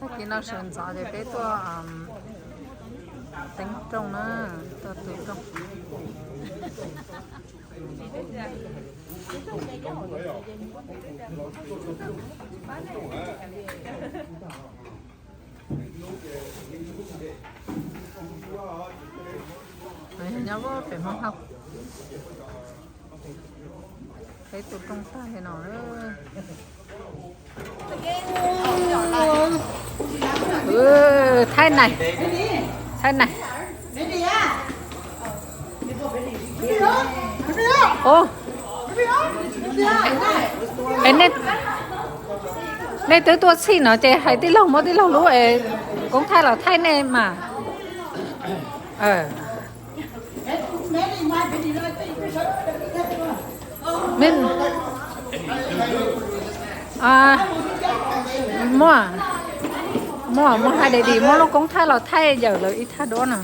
Tag kis no sawv ntxov ces peb tuaj teeb rooj na, tuaj tu rooj. Nyob pem Hmoob Lauj, peb tu rooj tag li no. Thaib nais, thaib nais. Ua, nej twb tuaj txhij no ces hais tij laug muab tij laug lub es koob thaij los thaij nej mas. Muaj, muaj, muaj hais dai dis muab lub koob thaij los thaij yawm lawv ib thaj duab no.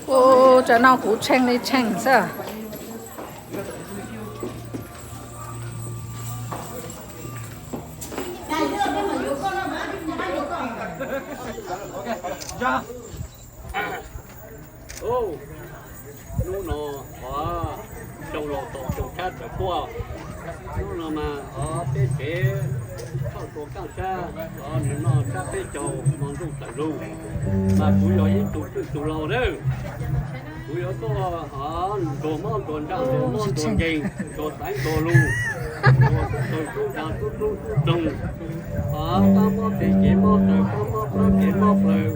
Ua, tsam no kuv tshee li tshee xwb. Hnub no, o, xyoo laus tau xyoo tshiab tawm tuaj. Hnub no mas, o, peb tsev thauj rua kaj sab, o, nws noj tsab peb caug hmo ntuj tawm lug, mas kuv yog ib tug twj tug laug lawm. Kuv yuav tuaj, o, ntuag mob ntuag ntsaj, ntuag mob ntuag nkeeg, ntuag xaiv ntuag lug, ntuag tub tawg tub ntsag tub rub tub roog, o, kab mob tes kev mob taw, kab mob plab kev mob plawv,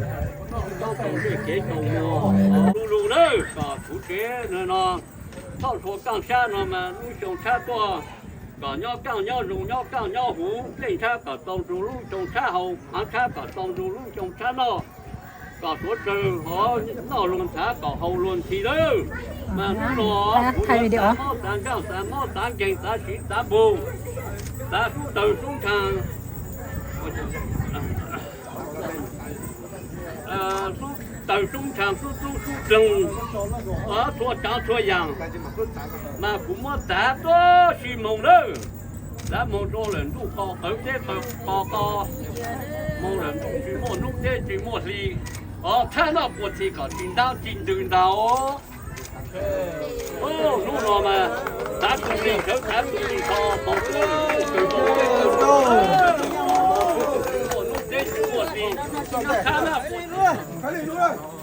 kab tau ntiaj kev tau muag, o, lug lug nawb, kom kuv tsev no thauj rua kaj sab no mas lub xyoo tshiab tuaj kom nyob kaj nyob zoo, nyob kaj nyob huv, nplej ntshiab kom tau nrug lub xyoo tshiab hau, hmav tshiab kom tau nrug lub xyoo tshiab noj, kom suav tsawg hov noj luag nthav kom haus luag ntxhi lawm. Mas hnub no kuv yuav xav mob xav ntsaj xav mob xav nkeeg xav siv xav npug, xav sub tawg sub ntshaag, sub tawg sub ntshaag sub rub sub roog, txhua tsaav txhua yaam, mas kuv muab xav tuab si moog lawm. Xav moog rua lawm ntuj qo qawv teb qawv qo, moog lawm ntuj tsi muaj nub teb tsi muaj hli, o, thab noj puas txhim kom tsi ntab tsi ntws ntaag. Hnub no mas xav tug li khawv xav tug li kho, moog rua lawm ntuj qwv teb qwv qo, muaj nub teb tsi muaj hli, thab noj puas txhim.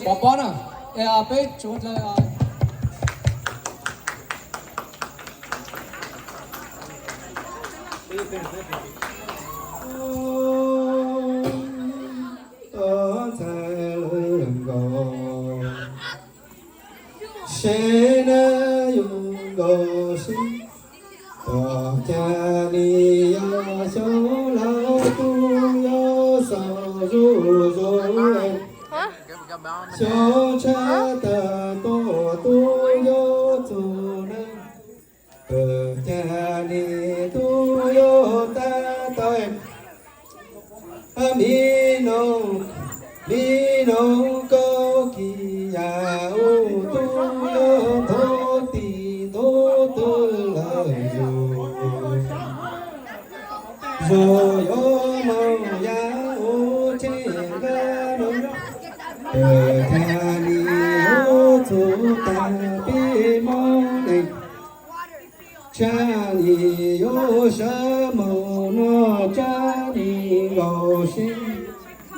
Pov pob na, peb tsuav dlawg. Tov ntxhais lawv nkaus, seb nab yug nkaus seb, tom cag li yog xyoo laus tub yuav xaus zuj zus, xyoo tshiab tawm tuaj tub yuav txug neej, tom cag li tub yuav tab tom, mi noog, mi noog kaub kis yam ub tub yuav nthuav tim nthuav twg lawm yug, zog yuav moog yam ub tseg nqaj noog, tom cag li yuav txug tag peb Moob neeg. Tsab nis yuav sawv moog noj tsab nis nkaus seb,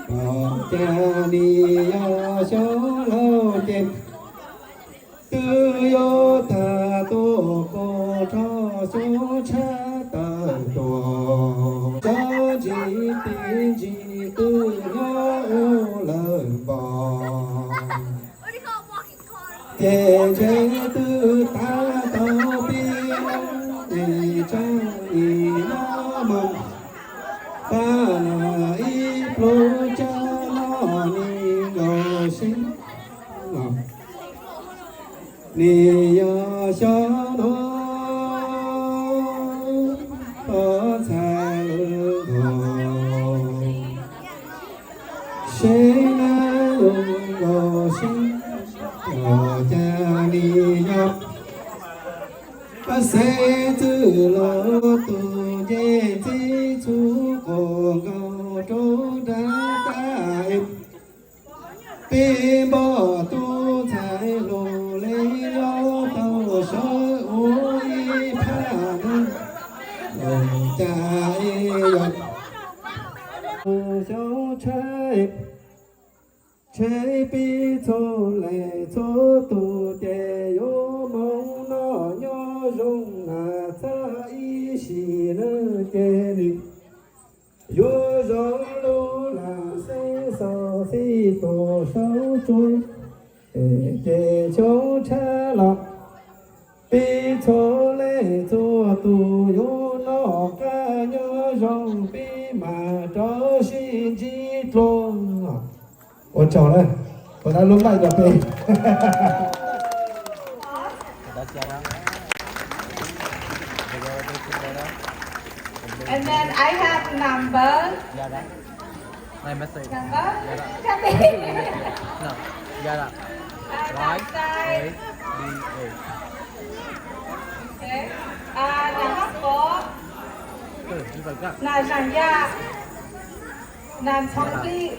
pom cas nis yog xyoo laug ces twb yuav tag tuaj, kua rog xyoob tshab tawm tuaj, tsob ntsis tis ntsis twb nyob ua lawm npog. Ces ntshe twb tav tau pib es tsab nis nyob moog, pab ib pluag tsab noj nis nkaus seb, nis yog xyoo no tau txhais lub nkaus, seb nab lub nkaus seb, pom cas nis yog xeeb txwj laug tug ncej ntxib txhub quas nkaus rau nrab tag. Peb npoj tub ntxhais hluas le yuav tau sawv ua ib phaj nab, pom cas es yog xyoob tshab, tseb peb txhua leej txhua tug ces yuav moog noj nyob zoo na, txhaj ib sim neej ces nim yuav zoo lub lam xeeb xo xij tuaj saub tsuag, ces xyoob tshab los peb txhua leej txhua tug yuav noj qab nyob zoo, peb mam rov sib ntsib dlua. Ua tsaug na, ua dab lub maij rau peb. And then I have number. Number? Nas Xais. Okay. Nas Hab Kov. Nas Zam Yaj. Nas Txhoov Plig.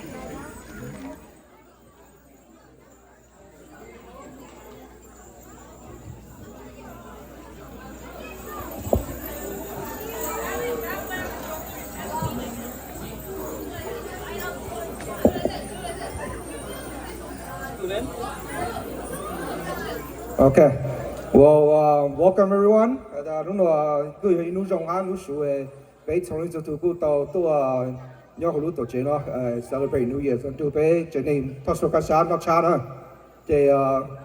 Okay. Well, uh, welcome everyone. Hnub no kuj yog ib hnub zoo hab hnub suav, peb txhua leej txhua tug kuj tau tuaj nyob huv lub tuam tsev no celebrate New Year nrug peb tsev neeg Thoj Suav Kab Sab noj tshab na. Ces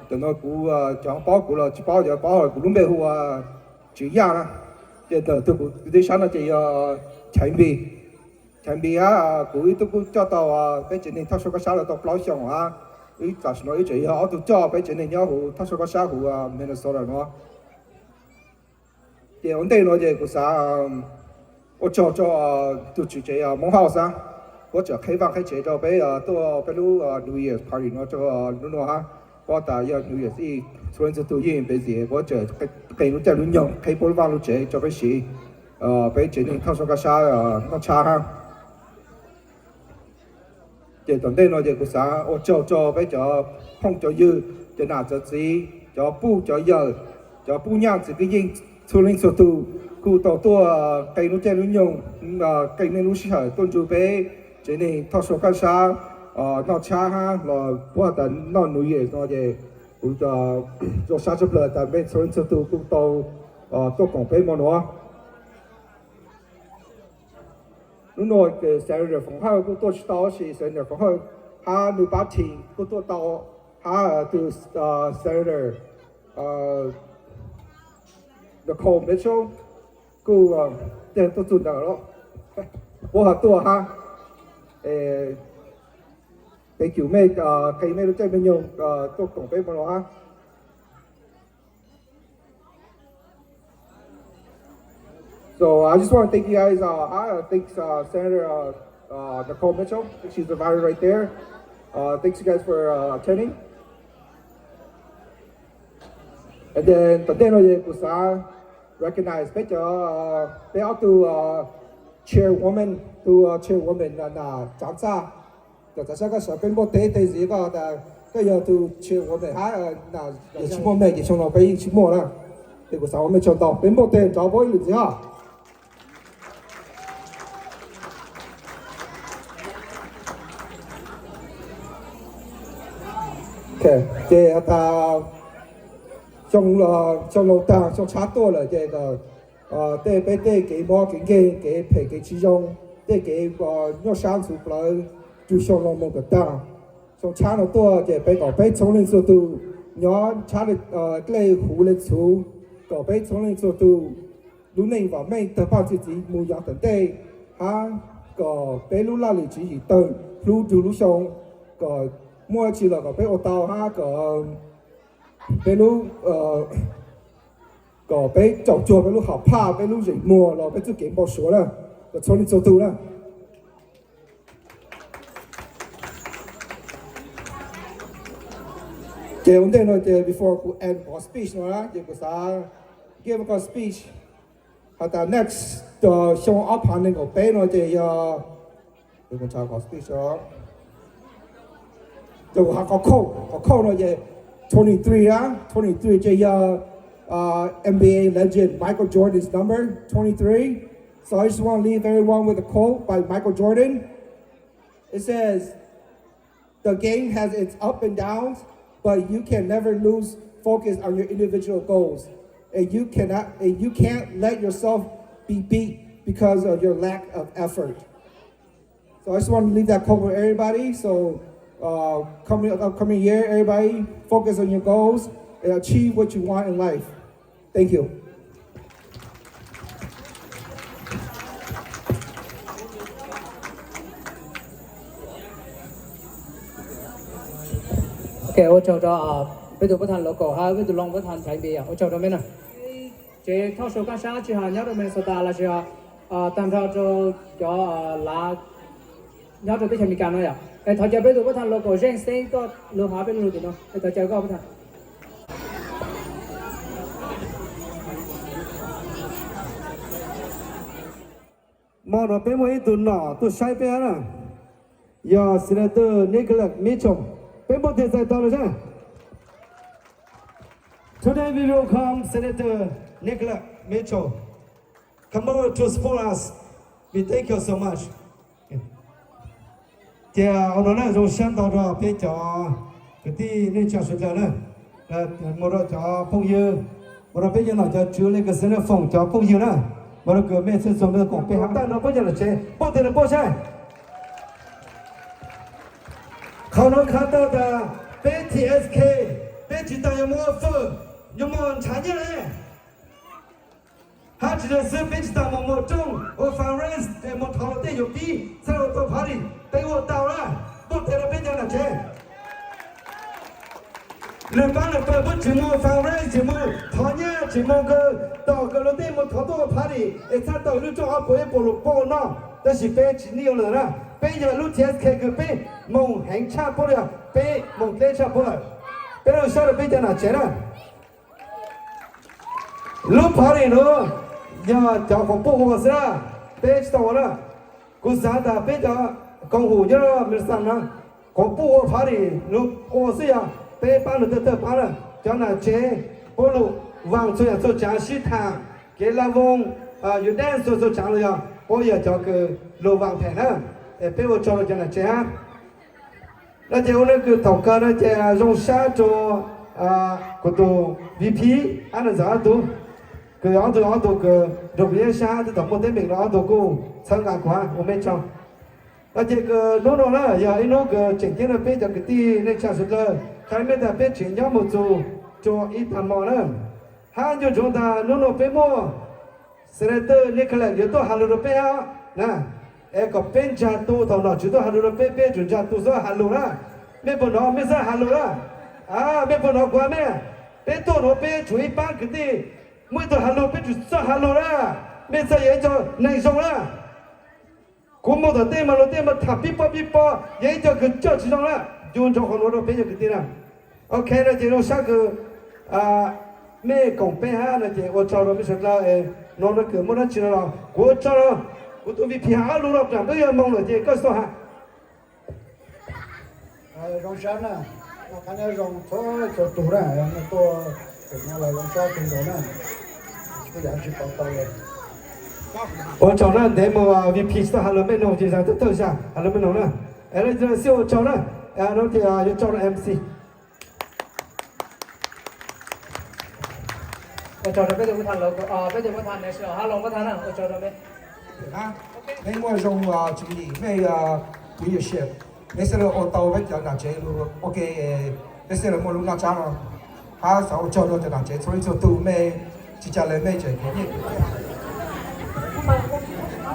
cov no kuv, cov paub kuv los tsis paub, cov paub kuv lub npe hu ua Tswv Yaj na. Ces ntawm tug kuv tib sab no ces yog Chaiv Npis. Chaiv Npis hab kuv wb tub kuj coj tau peb tsev neeg Thoj Suav Kab Sab los tau plaub xyoos hab, wb tam sim no wb tseem yog ob tug coj peb tsev neeg nyob huv Thoj Suav Kab Sab huv Minnesota no. Ces ua ntej no ces kuv xav ua tsaug rau tus tswv tsev Hmoob Hauj xwb, puab tseem qheb vaj qheb tsev rau peb tuaj peb lub New Year's party no rau hnub no hab. Puab tas yog New Year's Eve, txhua leej txhua tug yeej busy, puab tseem qee lub caij lub nyoog qheb puab lub vaj lub tsev rau peb siv, peb tsev neeg Thoj Suav Kab Sab noj tshab hab. Ces tom ntej no ces kuv xav ua tsaug rau peb cov phooj cov ywg, cov nam cov txiv, cov puj cov yawm, cov puj nyaj txiv kwv yeej txhua leej txhua tug kuj tau tuaj qee lub caij lub nyoog, qee nej lub sij hawm tuaj nrug peb tsev neeg Thoj Suav Kab Sab noj tshab hab los puab has tas noj New Year no ces kuv zoo sab tshaj plawg tas mej txhua leej txhua tug kuj tau tuaj koom peb mo nuav. Hnub no Senator Foom Hawj kuj tuaj tsis tau, tab sis Senator Foom Hawj hab nwg pab team kuj tuaj tau, hab tug Senator Nicole Mitchell kuj tuaj txug ntawm lawm, puab ho tuaj hab. Thank you mej, qee mej lub caij mej nyoog tuaj koom peb mo nuav hab. So I just want to thank you guys. Uh, hi, uh, thanks, uh, Senator uh, uh, Nicole Mitchell. I think she's the vice right there. Uh, thanks you guys for uh, attending. And then tom ntej no kuv xav recognize peb cov, peb ob tug chairwoman, tug chairwoman Nam Tsav Txaj. Cov tsav sab koj sawv peb muaj teb teg ziv koj tas koj yog tug chairwoman hab, yog tsis muaj mej ces xyoo no peb yeej tsis muaj na. Ces kuv xav ua mej tsaug ntau, peb npuaj teg nrov pab ib lwm ntxiv os. Ces has tas xyoo, xyoo laus tag xyoo tshab tuaj lawm ces tej peb tej kev mob kev nkeeg kev phem kev tsis zoo, tej kev nyuaj sab ntxhuv plawv, rua xyoo no mus kom tag. Xyoo tshab no tuaj ces peb kom peb txhua leej txhua tus nyob tshab dlej huv le txhuv, kom peb txhua leej txhua tus lub neej vam meej tawg paj txi txiv mus yav tom ntej, hab kom peb lub laj lim tswv yim tawg hlub rua lub xyoo, kom muaj tsi los kom peb ua tau hab kom peb lub, kom peb tsaus cuag peb lub hom phaj peb lub zeem muag los peb txuj kev npau suav na, kom txhua leej txhua tus na. Ces ua ntej no ces before kuv end kuv speech no na ces kuv xav give a speech has tas next xyoo ob phav nees nkaum peb no ces yog, kuv tsa kuv speech, ces kuv has qhov quote, qhov quote no ces twenty three a, twenty three ces yog NBA legend Michael Jordan's number, twenty three. So I just want to leave everyone with a quote by Michael Jordan. It says, the game has its up and downs, but you can never lose focus on your individual goals. And you cannot, and you can't let yourself be beat because of your lack of effort. So I just want to leave that quote with everybody. So uh, coming upcoming year, everybody focus on your goals and achieve what you want in life. Thank you. Ok, ua tsaug rau peb tug pab thas local hab peb tug loos pab thas nraiv npi, ua tsaug rau mej na. Tsev talk show kaaj sab tsi has nyob rau Minnesota lossis tag nrho rau cov lav nyob rau teb chaws Amelikas no yom. Es thov caw peb tug pab thas local Zeej Xeeb koj lug has peb lug lug tim no, es thov caw koj pab thas. Mo no peb muaj ib tug nom tuaj saib peb na, yog Senator Nicholas Mitchell. Peb npuaj teg txais tau los sab. Today we welcome Senator Nicholas Mitchell. Come over to support us. We thank you so much. Ces ua no na zoo sab ntau rau peb cov kwv tij neej tsa suav dlawg na, mus rau cov phooj ywg, mus rau peb cov nom cov tswv le kws xeev foom cov phooj ywg na, mus rau kws mej txhua txhua mej koom peb hab tag nrho puab cov nom tsev, puab teg nws puab saib. Qhov nuav khav tau tas peb T S K, peb tsis tas yuav moog ua fwm, yuav moog nrhav nyaj le. Hab tsis tas xwb peb tsis tas moog muag rooj ua fundraise es moog thov luag tej yuav pib txhaj ua tau party, peb ua tau na, puab teg rau peb cov nom tsev. Lwm pab lwm pawg puab tseem moog fundraise, tseem moog thov nyaj, tseem moog kws tom kws luag tej moog thov tuaj ua party es txhaj tau lub rooj ob puas ib puas lus puab ua noj, tab sis peb tsis nij ua lawm na. Peb yog lub T S K kws peb moog heev tshaj puab lawm, peb moog dleb tshaj puab lawm. Peb lug saib rau peb cov nom tsev na. Lub party nuav yog cov quas puj ua xwb na, peb tsis tau ua na. Kuv xav tas peb cov koom hum nyob Minnesota na, quas puj ua party nws ua xwb, yog peb paab nws tawg tawg paab na. Cov nom tsev puab lug vaam txhua yaam txhua tsaav, sib thaam, kev laa voog, yuav dance txhua txhua tsaav los yog puab yog cov kws lug vaam phem na. Es peb ua tsaug rau cov nom tsev hab. No ces ua le kws thaum kawg no ces zoo sab rua kuv tug V P hab nws ntxawm ob tug, kws ob tug ob tug kws nrug kuv nyob sab twb tau muaj teeb meem rau ob tug kuj txhawb nqa kuv hab ua mej tsaug. No ces kws hnub no na yog ib hnub kws tseem ceeb rau peb cov kwv tij neej tsa suav dlawg, qha mej tas peb tseem nyob moog txug rua ib taag mo na. Hab nco ntsoov tas hnub no peb muaj Senator Nicholas yuav tuaj has lug rau peb hab na. Es kom peb ntsa tu thaum nom tswv tuaj has lug rau peb, peb tsum ntsa tu xwb has lug na. Mej puas nov mej xwb has lug na? Mej puas nov kuv has mej? Peb tuaj nuav peb tshuav ib paab kwv tij, muaj ib tug has lug peb tsum txawj has lug na. Mej txawj yog ib co neeg zoo na. Kuv moog tom tej mas luag tej mas tham pib pob pib pob, yog ib co kws coj tsis zoo na. Nco ntsoov qhov nuav rau peb cov kwv tij na. Ok no ces zoo sab kws mej koom peb hab no ces ua tsaug rau mej suav dlawg. Nuav no kws muaj dlaab tsi no los kuv ua tsaug rau kuv tug V P has ob lug rau plam peb yuav moog lawm ces koj tau has. Zoo sab na, qhab nyob zoo txhua txhua tug na, tuaj tseem nyob los zoo sab kawg nkaus na. Ua tsaug na, ntev mus V P tsis tau has lus mej noog ces zag tawg zag has lus mej noog na. Es lawv xij ua tsaug na, no ces yuav tsaug na M C. Ua tsaug rau peb tug, peb tug national, hello, ua tsaug rau peb. Neb muaj zoo tswv yim, mej leadership, mej xav lug ua tau peb cov nam tsev lug ua ke, mej xav lug muaj lub naj tsab no, hab xav ua tsaug rau cov nam tsev txhua leej txhua tug, mej tsis tas le mej tseem kev nyiaj.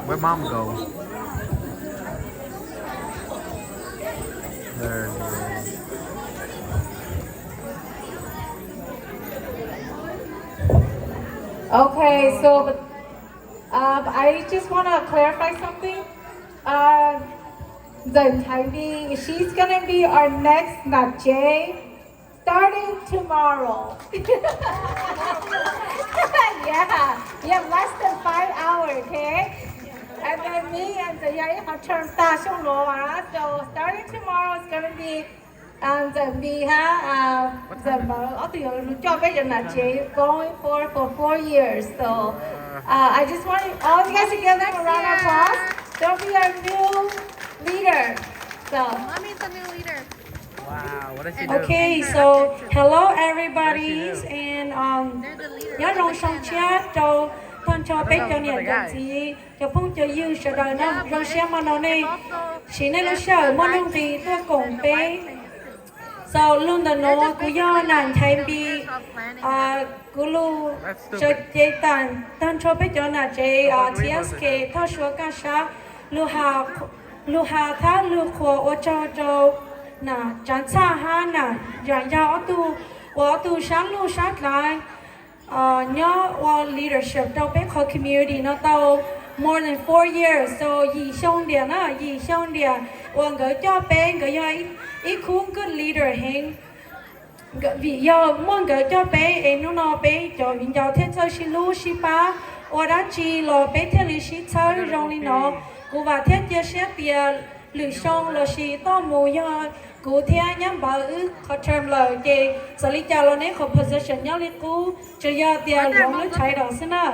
Where mom go? There it is. Okay, so, um, I just want to clarify something. Uh, the timing, she's gonna be our next Naj Tsev starting tomorrow. Yeah, yeah, less than five hours, okay? And then me and the, yeah, ib qho term tag xyoo no, ah, so starting tomorrow is gonna be, um, the Npis hab, um, the Npawg, ob tug yuav lug coj peb cov nam tsev going forward for four years. So, uh, I just want all you guys to give them a round of applause. They'll be our new leader. So, mommy's the new leader. Wow, what does she do? Okay, so hello everybody, and, um, nyob zoo xyoo tshiab rau tag nrho peb cov niam cov txiv, cov phooj cov ywg sawv daws na. Zoo siab mog no nej siv nej lub sij hawm muaj nuj nqis tuaj koom peb. So lug ntawm nuav kuv yog Nam Nchaiv Npis, kuv lug tsaws cev tas tag nrho peb cov nam tsev T S K Thoj Suav Kaj Sab, lug has thab lug qhuas ua tsaug rau nam Tsav Txhaj hab nam Yaam Yaj ob tug, uas ob tug sab luj sab dlaav nyob ua leadership rau peb qhov community no tau more than four years, so yim xyoo ntiag na, yim xyoo ntiag uas nkawd coj peb, nkawd yog ib khub good leader heev. Vim yog muaj nkawd coj peb es hnub no peb cov viv ncaus thiaj txawj sib hlub sib pab, ua dab tsi los peb thiaj li sib txhawb zoo li no. Kuv vam thiab cia siab tias lwm xyoo lossis toj mus yog kuv thiab nyab npawg wb qhov term lawm ces txawm li cas los neb qhov position nyob li qub, tsuas yog tias zoov lub title xwb na.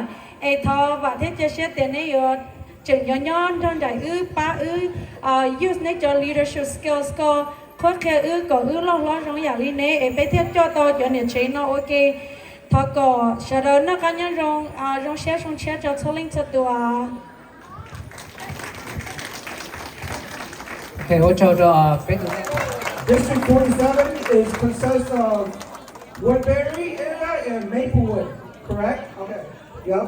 Es thov vam thiab cia siab tias neb yuav tseem nyob nyob nrog nraim wb, pab wb, use neb cov leadership skills kom qhuab qhia wb kom wb loj hlob zoo yam li neb es peb thiaj coj tau cov niam tsev no ua ke. Thov kom sawv daws noj qab nyob zoo, zoo siab zoo tshiab rau txhua leej txhua tus. Okay, ua tsaug rau peb tug. District forty-seven is consists of Woodbury area and Maplewood, correct? Okay. Yep.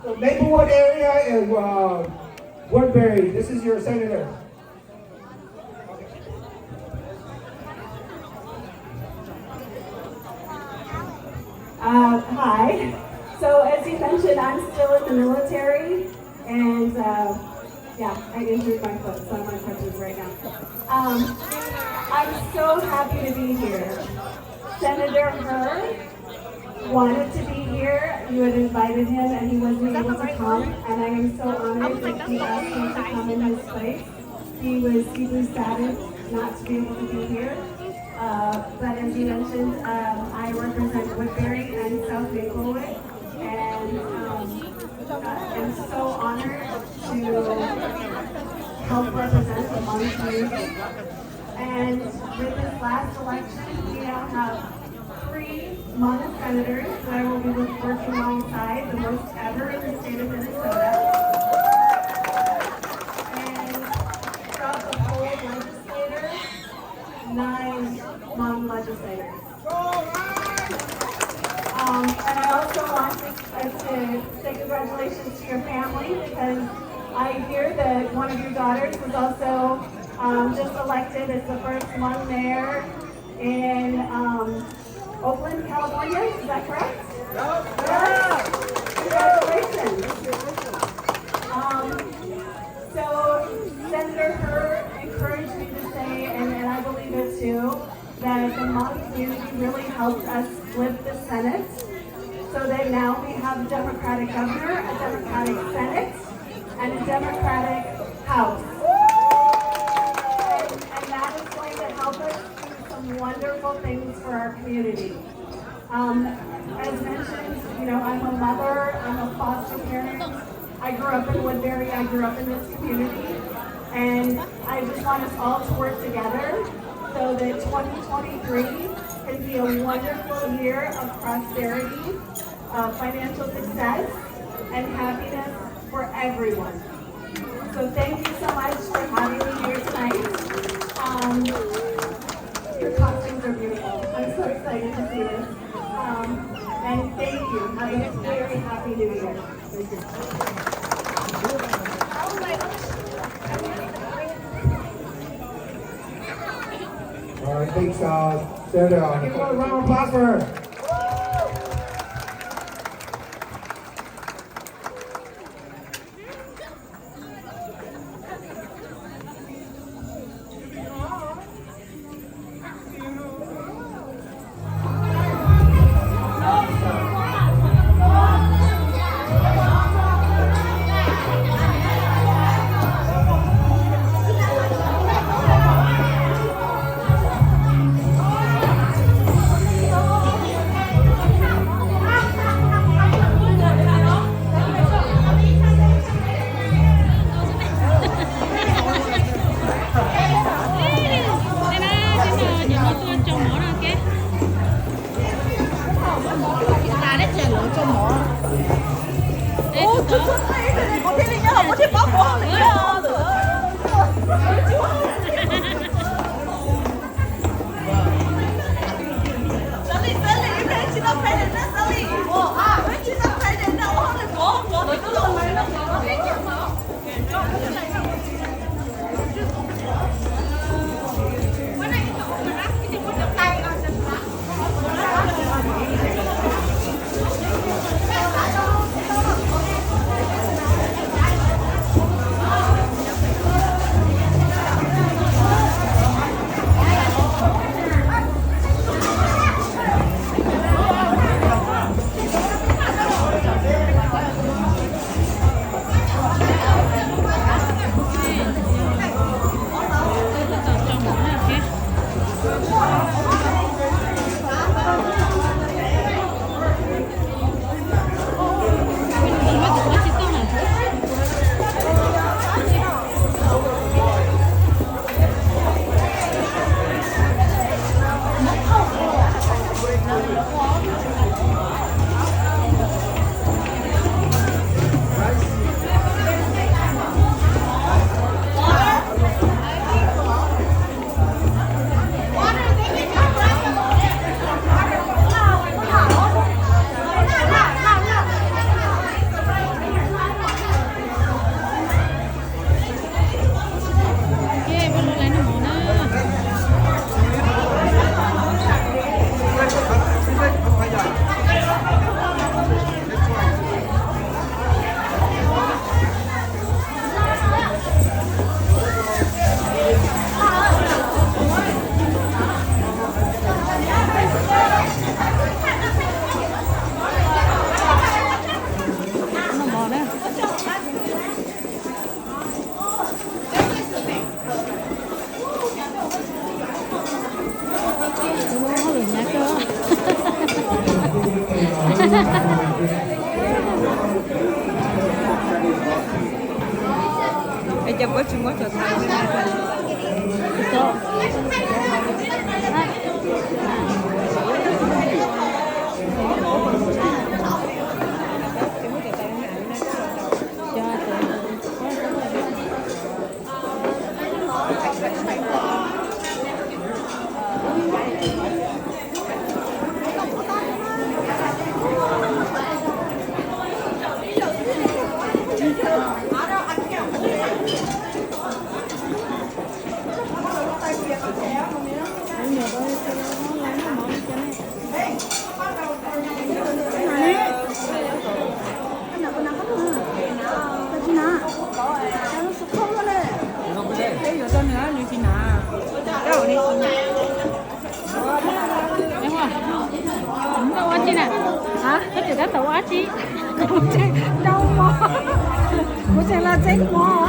So Maplewood area and, uh, Woodbury, this is your senator. Uh, hi. So as you mentioned, I'm still in the military, and uh, yeah, I injured my foot, so I'm on crutches right now. Um, I'm so happy to be here. Senator Hur wanted to be here. You had invited him, and he wasn't able to come, and I am so honored that he asked me to come in his place. He was deeply saddened not to be able to be here. Uh, but as you mentioned, um, I represent Woodbury and South Maplewood, and um, uh, I'm so honored to help represent the Hmong community. And with this last election, we now have three Hmong senators that I will be working alongside, the most ever in the state of Minnesota. And throughout the whole legislature, nine Hmong legislators. Um, and I also want to, uh, to say congratulations to your family, because I hear that one of your daughters was also, um, just elected as the first Hmong mayor in, um, Oakland, California. Is that correct? Yes. Congratulations. Um, so Senator Hur encouraged me to say, and, and I believe it too, that the Hmong community really helped us flip the Senate, so that now we have a Democratic governor, a Democratic Senate, and a Democratic House. And, and that is going to help us do some wonderful things for our community. Um, as mentioned, you know, I'm a mother, I'm of foster parents. I grew up in Woodbury. I grew up in this community. And I just want us all to work together so that twenty twenty-three can be a wonderful year of prosperity, uh, financial success, and happiness for everyone. So thank you so much for having me here tonight. Um, your costumes are beautiful. I'm so excited to see this. Um, and thank you. Have a very happy New Year. Thank you. All right, thanks, uh, Sarah. Give a round of applause for her. Es cas puab tsis muab cov thav? Ua tsi na? Koj tseem tab tom ua dab tsi? Kuv tseem, kuv tseem los txeeb mov.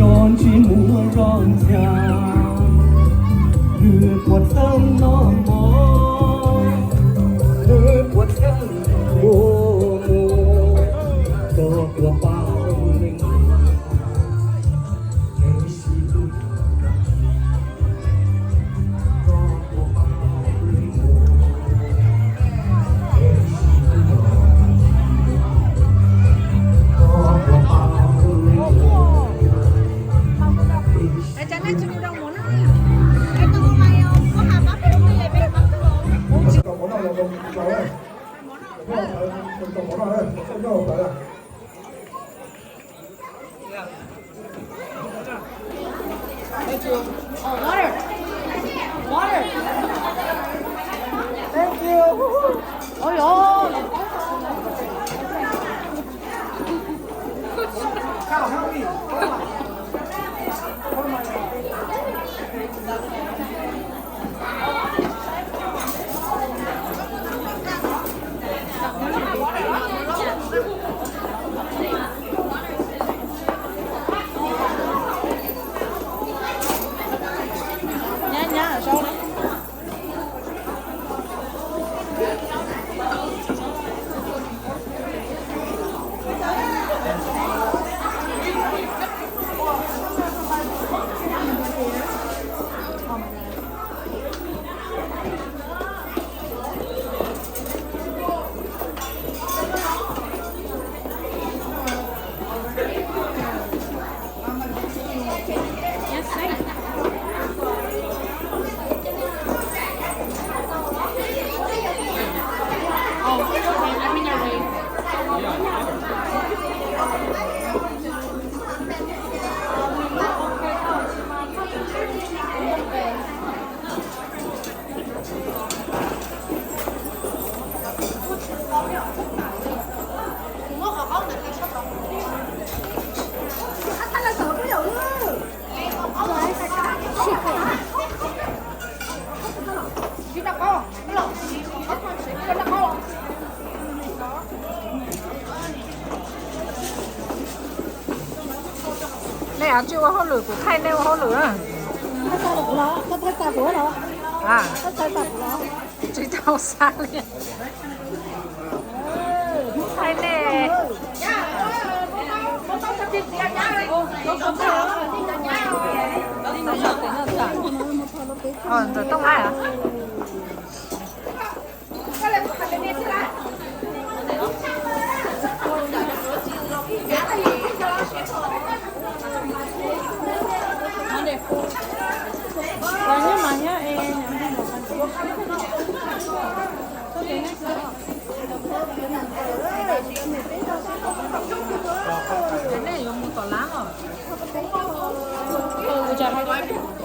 Xyov ntsej muag zoo cas, nws puas txeeb no mog, nws puas txeeb ua mus, koj puas paub li. Thank you. Water. Thank you. Ôi dồi. Nyab, nyab, sau na. Nej tsis ua hauj lwm, kuv thaij nej ua hauj lwm na. Tsis tau xa li. Thaij nej. Ntawm Tooj Aib. Nej yuav mus tom lab os. Ua cas hais